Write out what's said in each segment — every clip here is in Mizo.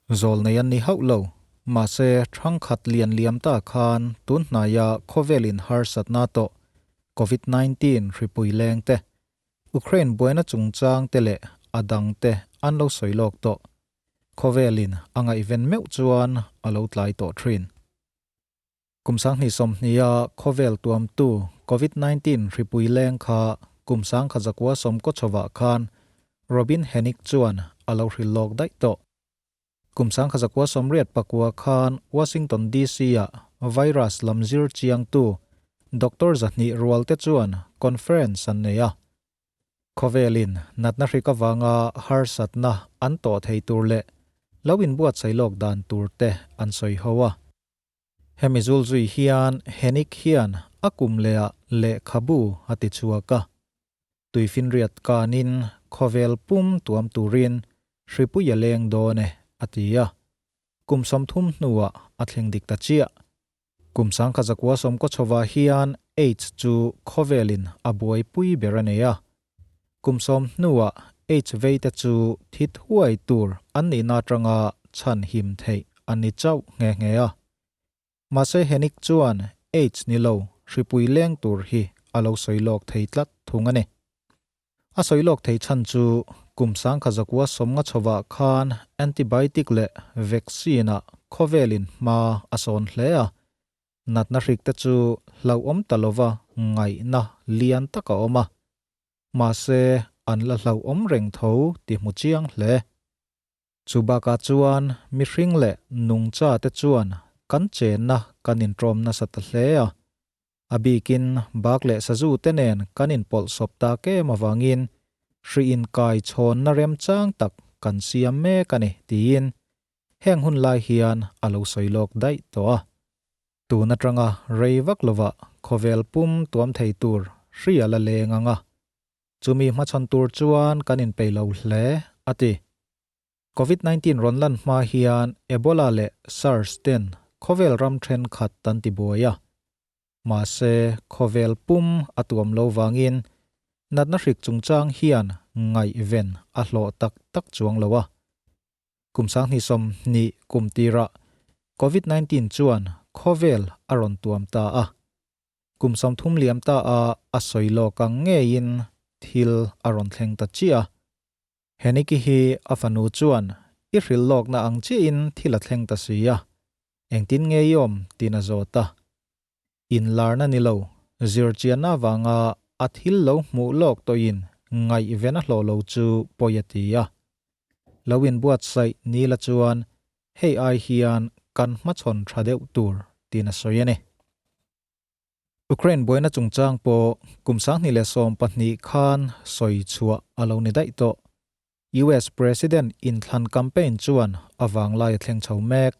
Zawlnei an ni hauh lo. Mahse, thangkhat lian liam ta khan tun hnaia khawvelin harsatna tawh Covid 19 hripui leng te, Ukraine buaina chungchang te leh a dang te an lo sawi lawk tawh. Khawvelin a ngaihven meuh chuan a lo tlai tawh thin. Kum 2020-a khawvel tuamtu Covid 19 hripui leng kha kum 1990 chhovah khan Robin Hennig chuan a lo hrilh lawk daih tawh. Kum 1989 khan Washington DC-a virus lam zir chiangtu Doctor 200 rual te chuan conference an nei a. Khawvelin natna hrik avanga harsatna an tawh thei tur leh lo inbuatsaih lawk dan tur te an sawi ho a. Hemi zul zui hian Hennig hian a kum lehah lehkhabu a ti chhuak a. Tuifinriat kanin khawvel pum tuam turin hripui a leng dawn e, a ti a. Kum 30 hnuah a thleng dik ta chiah. Kum 1990 chhovah hian AIDS chu khawvelin a buaipui ber a nei a. Kum 10 hnuah AIDS veite chu thi thuai tur an nihna atanga chhan him theih an ni chauh nghe nghe a. Mahse Hennig chuan AIDS ni lo hripui leng tur hi a lo sawi lawk thei tlat thung a ni. A sawi lawk thei chhan chu kum 1990 chhovah khan antibiotic leh vaccine-ah khawvelin hma a sawn hle a. Natna hrik te chu hlauhawm ta lova ngaihna lian tak a awm a. Mahse an la hlauhawm reng tho ti hmu chiang hle. Chu bakah chuan mihring leh nungcha te chuan kan chenna kan inṭawm nasa ta hle a. A bikin bak leh sazu te nen kan inpawlh sawp tak em avangin hri inkai chhawnna remchang tak kan siam mek a ni tiin heng hun lai hian a lo sawi lawk daih tawh a. Tun atanga rei vak lovah khawvel pum tuam thei tur hri a la leng ang a, chumi hmachhawn tur chuan kan inpeih lo hle, a ti. Covid 19 rawn lan hma hian Ebola leh SARS ten khawvel ram thenkhat an ti buai a. Mahse, khawvel pum a tuam lo vangin natna hrik chungchang hian ngaihven a hlawh tak tak chuang lo a. Kum 2020 kum tirah Covid 19 chuan khawvel a rawn tuam ta a. Kum 30 liam ta a a sawi lawk ang ngeiin thil a rawn thleng ta chiah a. Heniki hi a fanu chuan i hrilh lawkna ang chiahin thil a thleng ta si a, engtin nge i awm tiin a zawt a. Inlarna ni lo, zirchianna avanga a thil lo hmuh lawk tawhin ngaihven a hlawh lo chu pawi a ti a. Lo inbuatsaih ni la chuan hei ai hian kan hmachhawn tha deuh tur tiin a sawi a ni. Ukraine buaina chungchang pawh kum 2012 khan sawi chhuah a lo ni daih tawh. US President inthlan campaign chuan a vanglai a thleng chho mek.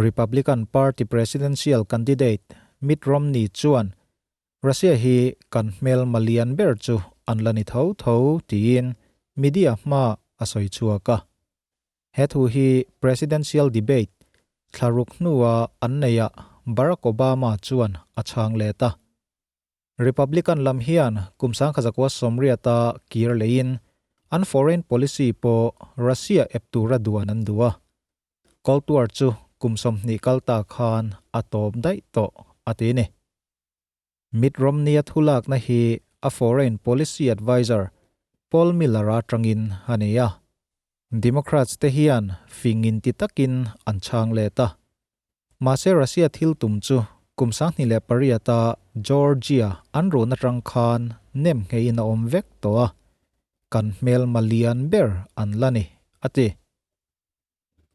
Republican Party presidential candidate Mitt Romney chuan Russia hi kan hmel malian ber chu an la ni tho tho tiin media hma a sawi chhuak a. He thu hi presidential debate thlaruk hnua an neiah Barack Obama chuan a chhang let a. Republican lam hian kum 1980-a kir leiin an foreign policy pawh Russia ep tura duan an duh a. Cold War chu kum 20 kal ta khan a tawp daih tawh a ti ni. Mitt Romney-a thulakna hi a foreign policy adviser Paul Miller-a atangin a ni a. Democrats te hian fingin ti takin an chhang let a. Mahse Russia thil tum chu kum 2008-a Georgia an run atang khan nem ngheiin a awm vek tawh a, kan hmel malian ber an la ni, a ti.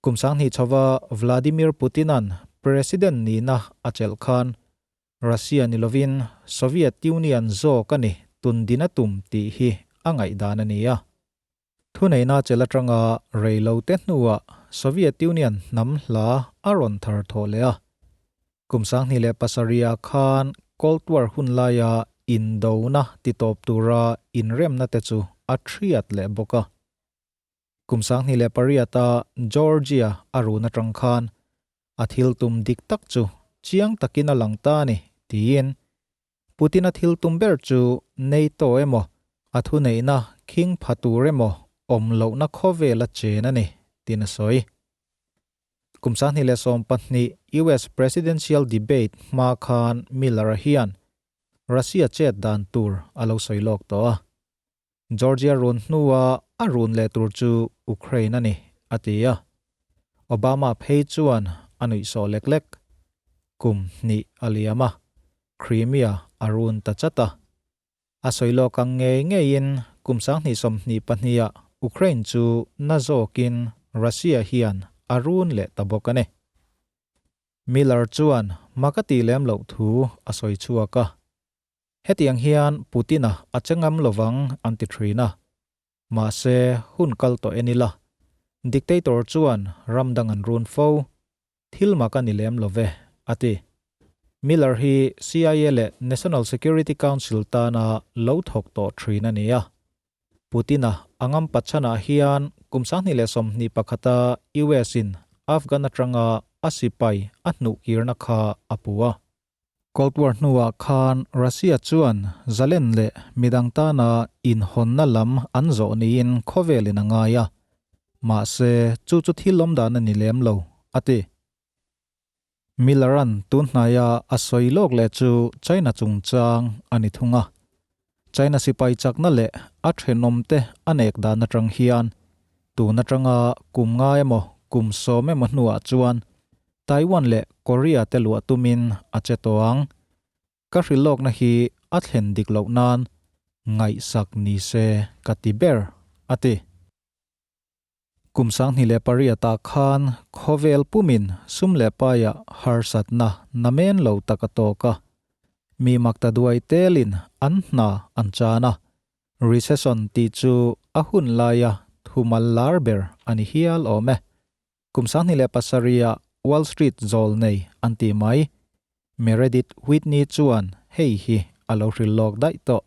Kum 20 chhova Vladimir Putin-a'n president nihna a chelh khan Russia ni lovin Soviet Union zawk a ni tundin a tum tih hi a ngaihdan a ni a. Thuneihna chelh atanga rei lo te hnuah Soviet Union hnam hla a rawn thar thawh leh a. Kum 2007-ah khan Cold War hun laia indona titawp tura inremna te chu a thiat leh bawk a. Kum 2008-a Georgia a run atang khan a thil tum dik tak chu chiang takin a lang ta a ni tiin Putin-a thil tum ber chu NATO emaw a thuneihna khing pha tur emaw awm lohna khawvel a chen a ni tiin a sawi. Kum 2020 US Presidential Debate hma khan Miller-a hian Russia chet dan tur a lo sawi lawk tawh a. Georgia run hnua a run leh tur chu Ukraine a ni, a ti a. Obama phei chuan a nuihsawh lek lek. Kum hnih a liam a, Crimea a run ta chat a. A sawi lawk ang ngei ngeiin kum 2022 ah Ukraine chu na zawkin Russia hian a run leh ta bawk a ni. Miller chuan mak a tih lem loh thu a sawi chhuak a. Hetiang hian Putin-a a che ngam lovang an ti thin a. Mahse, hun kal tawh en ila, dictator chuan ram dang an run fo. Thil mak a ni lem lo ve, a ti. Miller hi CIA leh National Security Council tana lo thawk tawh thin a ni a. Putin-a a ngam pachhanah hian kum 2021-a US-in Afghan atanga a sipai a hnuhkirna kha a pu a. Cold War hnuah khan Russia chuan zalen leh midang tana inhawnna lam an zawh niin khawvelin a ngai a, mahse chu chu thil awm dan a ni lem lo, a ti. Miller-a'n tun hnaia a sawi lawk leh chu China chungchang a ni thung a. China sipai chakna leh a thenawmte a nek dan atang hian tun atanga kum ngai emaw kum sawm emaw hnuah chuan Taiwan leh Korea te luah tumin a che tawh ang. Ka hrilhlawkna hi a thlen dik loh nan ngaihsak ni se ka ti ber, a ti. Kum 2008 ah khan khawvel pumin sum leh paiah harsatna namen lo tak a tawk a. Mi makta duai telin an hna an chan a. Recession tih chu a hun laia thumal lar ber a ni hial awm e. Kum 2007 ah Wall Street zawl nei an ti mai. Meredith Whitney chuan hei hi a lo hrilh lawk daih tawh.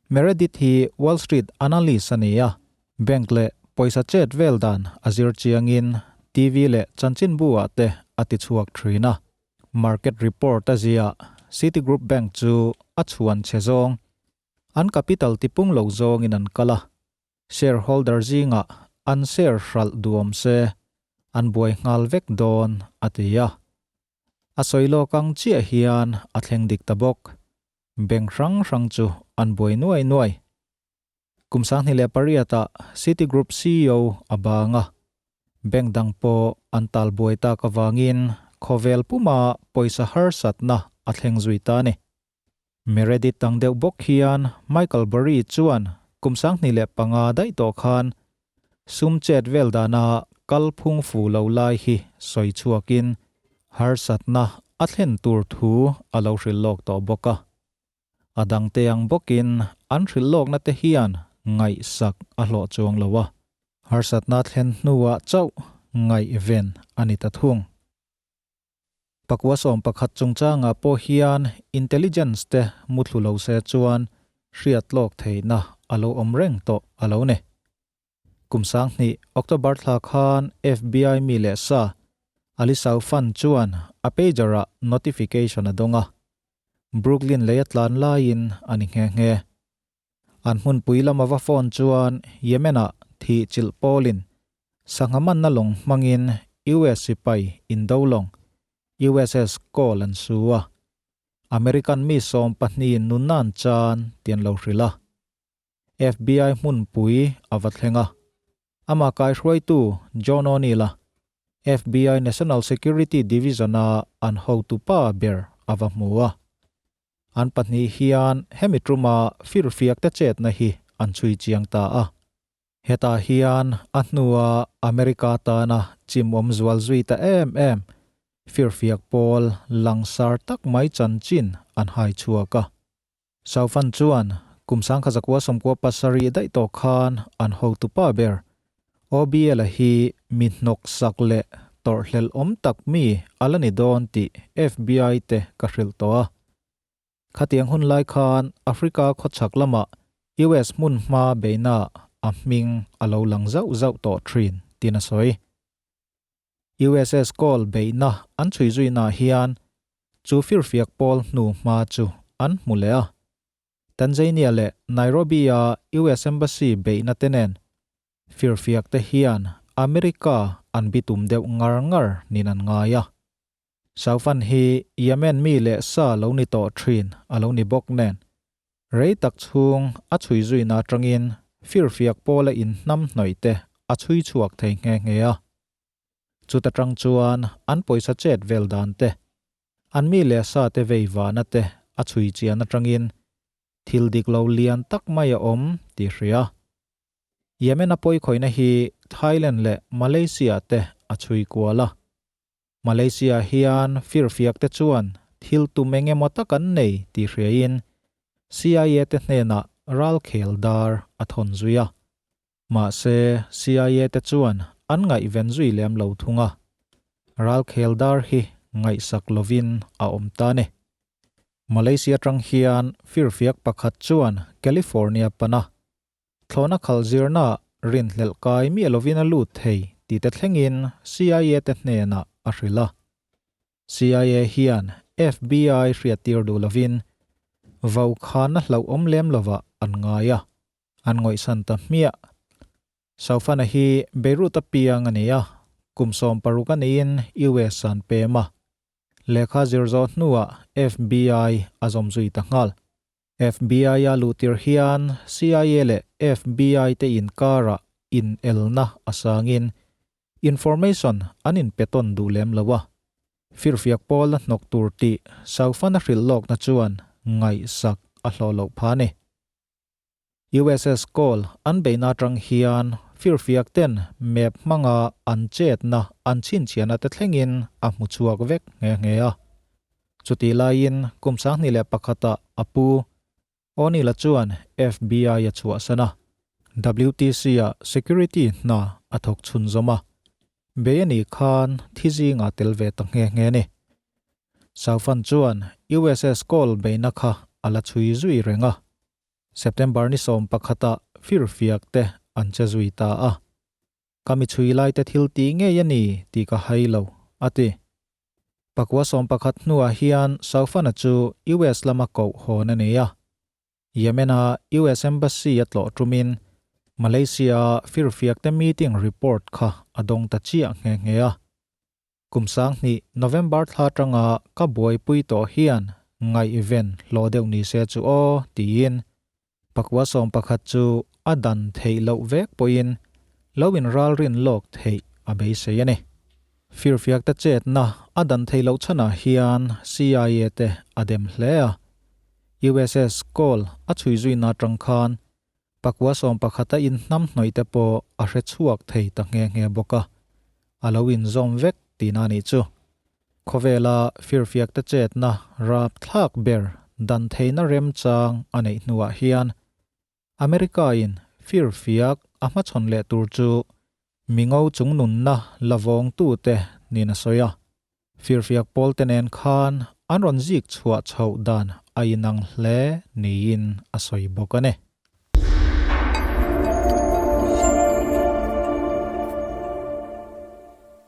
Meredith hi Wall Street analyst a ni a, bank leh pawisa chet vel dan a zir chiangin TV leh chanchinbu ah te a ti chhuak thin a. Market report a ziah Citigroup Bank chu a chhuan chhe zawng, an capital tipung lo zawngin an kal a. Shareholder zingah an share hralh duam se an buai nghal vek dawn, a ti a. A sawi lawk ang chiah hian a thleng dik ta bawk. Bank hrang hrang chu an buai nuai nuai. Kum 2008 ah Citigroup ceo a bang a. Bank dang pawh an tal buai tak avangin khawvel puma pawisa harsatna a thleng zui ta a ni. Meredith ang deuh bawk hian Michael Burry chuan kum 2005 daih tawh khan sum chet vel dana kal phung fu lo lai hi sawi chhuakin harsatna a thlen tur thu a lo hrilh lawk tawh bawk a. A dangte ang bawkin an hrilh lawkna te hian ngaihsak a hlawh chuang lo a, harsatna thlen hnuah chauh ngaihven a ni ta thung. Pakua 11 chungchangah pawh hian intelligence te muthlu lo se chuan hriat lawk theihna a lo awm reng tawh a lo ni. Kum 2000 October thla khan FBI mi leh sa Ali Soufan chuan a pager-ah notification a dawng a, Brooklyn lei a tlan laiin a ni nghe nghe. An hmunpui lama va phone chuan Yemen-ah thih chilh pawlin sangha manna lawng hmangin US sipai indo lawng USS Cole an su a, American mi 12 nunna an chan tih an lo hrilh a. FBI hmunpui a va thleng a, amah kaihruaitu John O'Neill-a FBI National Security Division-a an hotupa ber a va hmu a. An pahnih hian hemi tuma firfiakte chetna hi an chhui chiang ta a. Hetah hian a hnua America tana chimawm zual zui ta em em firfiak pawl langsar tak mai chanchin an hai chhuak a. Soufan chuan kum 1997 daih tawh khan an hotupa ber OBL-a hi mi hnawksak leh tawrhhlelh awm tak mi a la ni dawn tih FBI te ka hrilh tawh a. Khatiang hun lai khan Africa khawchhak lamah US hmun hma beihnaah a hming a lo lang zauh zauh tawh thin tiin a sawi. USS Cole beihna an chhui zuinaah hian chu firfiak pawl hnu hma chu an hmu leh a. Tanzania leh Nairobi-a US Embassy beihna te nen firfiak te hian America an bitum deuh ngar ngar niin an ngai a. Saufan hi Yemen mi leh sa lo ni tawh thin a lo ni bawk nen, rei tak chhung a chhui zuina atangin firfiak pawla inhnam hnawih te a chhui chhuak thei nghe nghe a. Chuta tang chuan an pawisa chet vel dan te, an mi leh sa te vei vahna te a chhui chian atangin thil dik lo lian tak mai a awm tih hria. Yemen a pawikhawihna hi Thailand leh Malaysia te a chhui kual a. Malaysia hian firfiak te chuan thil tum eng emaw tak an nei tih hriain CIA te hnenah ralkhel dar a thawn zui a. Mahse, CIA te chuan an ngaihven zui lem lo thung a, ralkhel dar hi ngaihsak lovin a awm ta ni. Malaysia tang hian firfiak pakhat chuan California pana thlawhna khalh zirnaah rinhlelh kai miah lovin a lut thei tih te thlengin CIA te hnenah a hrilh a. CIA hian FBI hriattir duh lovin vaukhana hlauhawm lem lovah an ngai a. An ngawihsan ta hmiah. Saufana hi Beirut a piang a ni a, kum 16 a niin US an pem a. Lehkha zir zawh hnuah FBI a zawm zui ta nghal. FBI a luhtir hian CIA leh FBI te inkarah inelna a sangin information an inpe tawn duh lem lo a. Firfiak pawl a hnawk tur tih Saufana hrilh lawkna chuan ngaihsak a hlawh loh pha a ni. USS Cole an beihna atang hian firfiak ten map hmanga an chetna an chhinchhiahna te thlengin a hmu chhuak vek nghe nghe a. Chutih laiin kum 2001 ah a pu O'Neill-a chuan FBI a chhuahsan a, WTC ah security hna a thawk chhunzawm a. Bei a nih khan thi zingah tel ve ta nghe nghe a ni. Saufan chuan USS Cole beihna kha a la chhui zui reng a. September ni 11 ah firfiak te an che zui ta a. Ka mi chhui lai te thil tih ngei a ni tih ka hai lo, a ti. Pakua 11 hnuah hian Saufana chu US lama koh hawn a nei a. Yemen-a US Embassy a tlawh tumin Malaysia-a firfiak te meeting report kha a dawng ta chiah nghe nghe a. Kum 2000 November thla atanga ka buaipui tawh hian ngaihven hlawh deuh ni se chu aw tiin pakua 11 chu a dan theih loh vek pawhin lo in ralrin lawk theih a beisei a ni. Firfiak te chetna a dan theih loh chhanah hian CIA te a dem hle a. USS Cole a chhui zuina atang khan pakua 11 a inhnam hnawih te pawh a hre chhuak thei ta nghe nghe bawk a. A lo inzawm vek tihna a nih chu. Khawvela firfiak te chetna rap thlak ber dan theihna remchang a neih hnuah hian America in firfiak a hmachhawn leh tur chu mingo chungnunna la vawngtu te niin a sawi a. Firfiak pawl te nen khan an rawn zik chhuah chhoh dan a inang hle niin a sawi bawk a ni.